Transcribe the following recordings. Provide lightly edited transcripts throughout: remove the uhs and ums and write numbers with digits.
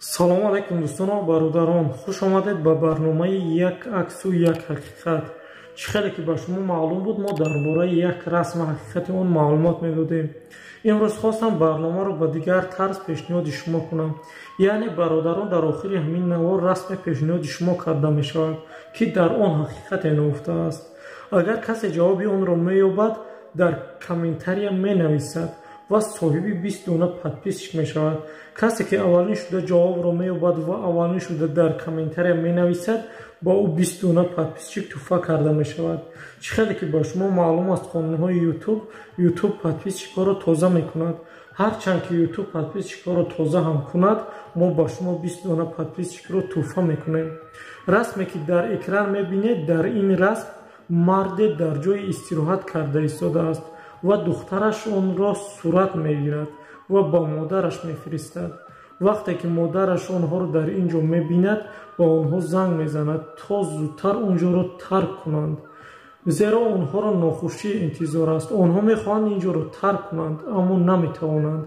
Салому алайкум, дӯстону бародарон, хуш омадед ба барномаи «Як аксу як ҳақиқат». Чӣ хеле ки ба шумо маълум буд, мо дар бораи як расм, ҳақиқати он маълумот медодем. Имрӯз хостам барномаро ба дигар тарз пешниҳоди шумо кунам. Яъне, бародарон, дар охири ҳамин навор расме пешниҳоди шумо карда мешавад, ки дар он ҳақиқате нуҳуфтааст. Агар касе ҷавоби онро меёбад, дар комментария менависад ва соҳиби 20 дона подписчик мешавад. Касе ки аввалин шуда ҷавобро меёбад ва аввалин шуда дар комментария менависад, ба ӯ 20 дона подписчик тӯҳфа карда мешавад. Чӣ хеле ки ба шумо маълум аст, қонунҳои Ютуб, Ютуб подписчикҳоро тоза мекунад. Ҳарчанд ки Ютуб подписчикҳоро тоза ҳам кунад, мо ба шумо 20 дона подписчикро тӯҳфа мекунем. Расме ки дар экран мебинед, дар ин расм марде дар ҷои истироҳат карда истодааст ва духтараш онро сурат мегирад ва ба модараш мефиристад. Вақте ки модараш онҳоро дар ин ҷо мебинад, ба онҳо занг мезанад, то зудтар он ҷоро тарк кунанд, зеро онҳоро нохушӣ интизор аст. Онҳо мехоҳанд ин ҷоро тарк кунанд, аммо наметавонанд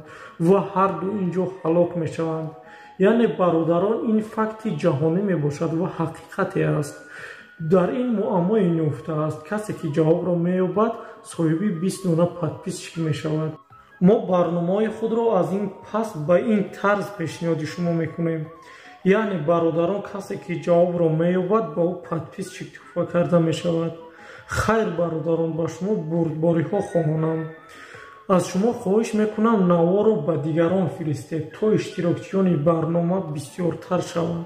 ва ҳарду ин ҷо ҳалок мешаванд. Яъне, бародарон, ин факти ҷаҳонӣ мебошад ва ҳақиқате аст. Дар ин муаммое нуҳуфтааст. Касе ки ҷавобро меёбад, соҳиби 20 дона подписчик мешавад. Мо барномаҳои худро аз ин пас ба ин тарз пешниҳоди шумо мекунем. Яъне, бародарон, касе ки ҷавобро меёбад, ба ӯ подписчик тӯҳфа карда мешавад. Хайр, бародарон, ба шумо бурдбориҳо хоҳонам. Аз шумо хоҳиш мекунам, наворо ба дигарон фиристед, то иштирокчиёни барнома бисёртар шаванд.